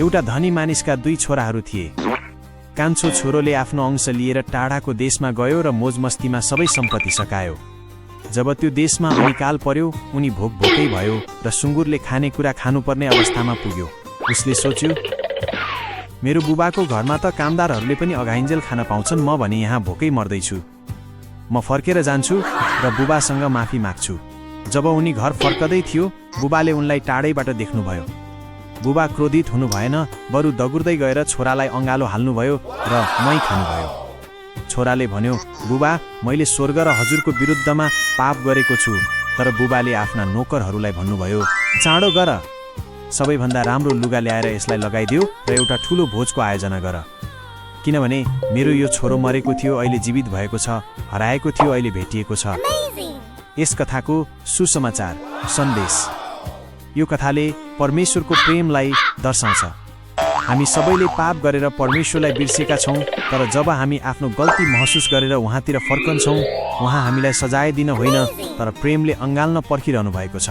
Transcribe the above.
एउटा धनी मानिसका 2 छोराहरू थिए। कान्छो छोरोले आफ्नो अंश लिएर टाढाको देशमा गयो र मोजमस्तीमा सबै सम्पत्ति सकायो। जब त्यो देशमा अनिकाल पर्यो, उनी भोकै भयो र सुँगुरले खानेकुरा खानुपर्ने अवस्थामा पुग्यो। उसले सोच्यो, मेरो बुबाको घरमा त कामदारहरूले पनि अघाइन्जेल खान पाउँछन्, म भने यहाँ भोकै मर्दैछु। म फर्केर जान्छु र बुबासँग माफी माग्छु। जब उनी घर फर्कदै थियो, बुबाले उनलाई टाढैबाट देख्नुभयो। बुबा क्रोधित हुनु भएन, बरु दगुर्दै गएर छोरालाई अँगालो हाल्नुभयो र मही खानुभयो। छोराले भन्यो, बुबा, मैले स्वर्ग र हजुरको विरुद्धमा पाप गरेको छु। तर बुबाले आफ्ना नोकरहरूलाई भन्नुभयो, चाँडो गर, सबैभन्दा राम्रो लुगा ल्याएर यसलाई लगाइदियो र एउटा ठुलो भोजको आयोजना गर, किनभने मेरो यो छोरो मरेको थियो, अहिले जीवित भएको छ, हराएको थियो, अहिले भेटिएको छ। यस कथाको सुसमाचार सन्देश। यो कथाले परमेश्वरको प्रेमलाई दर्शाउँछ। हामी सबैले पाप गरेर परमेश्वरलाई बिर्सेका छौँ, तर जब हामी आफ्नो गल्ती महसुस गरेर उहाँतिर फर्कन्छौँ, उहाँ हामीलाई सजाय दिन होइन तर प्रेमले अँगाल्न पर्खिरहनु भएको छ।